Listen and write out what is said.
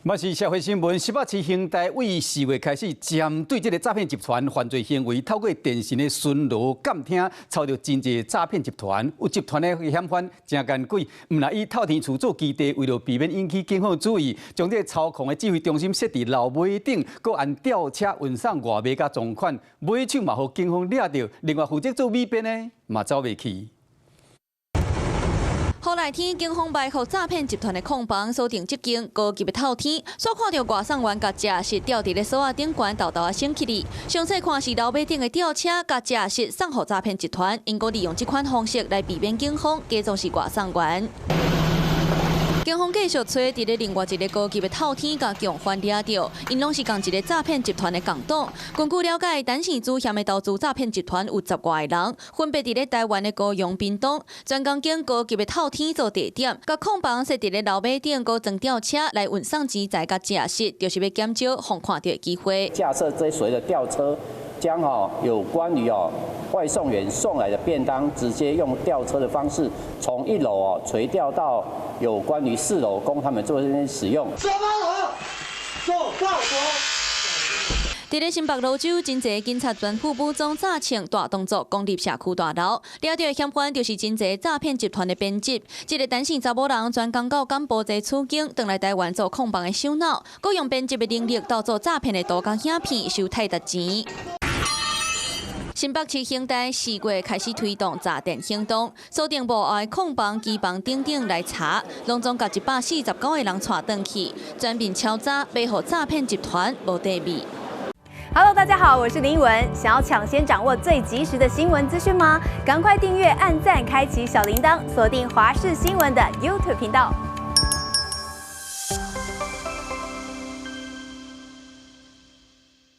嘛是社會新聞，新北市刑大為4月開始，針對這个詐騙集團犯罪行為，透過電信的巡邏監聽，抄著真濟詐騙集團。有集團的嫌犯誠奸詭，毋但以透天厝做基地，為著避免引起警方注意，將這个操控的指揮中心設佇樓尾頂，閣按吊車運送外賣佮贓款，尾手嘛予警方掠著。另外負責做美編的嘛走袂去。予內天警方埋伏詐騙集團的控房，鎖定這間高級的透天，煞看著外送員共食食吊佇咧索仔頂懸，沓沓仔省氣哩。詳細看是樓尾頂的吊車，共食食送予詐騙集團，𪜶閣利用這款方式來避免警方，假裝是外送員。警方繼續揣佇咧另外一个高級的透天，共共犯掠著，𪜶攏是仝一个詐騙集團的共黨。根據了解，陳姓主嫌的投資詐騙集團有十外个人，分別佇咧台灣的高雄、屏東，專工揀高級的透天做地點，共控房設佇咧樓尾頂，閣裝吊車來運送錢財佮食食，就是欲減少予看著的機會。架設這所謂的吊車，將有關於外送員送來的便當，直接用吊車的方式，從一樓垂吊到有關於4樓，供他們做這邊使用。做做佇咧新北蘆洲，真濟警察全副武裝詐騙大動作，攻入社區大樓，掠著的嫌犯就是真濟詐騙集團的編輯。這个陳姓查某人專工到柬埔寨取經，轉來台灣做控房的首腦，閣用編輯的能力鬥做詐騙的圖佮影片，收泰達錢。新北市刑大4月開始推動詐電行動，鎖定幕後控房、機房等等來查，攏總共149個人帶轉去，全面敲詐，欲予詐騙集團無地位。 Hello，大家好，我是林文。想要搶先掌握最及時的新聞資訊嗎？趕快訂閱、按讚、開啟小鈴鐺，鎖定華視新聞的 YouTube 頻道。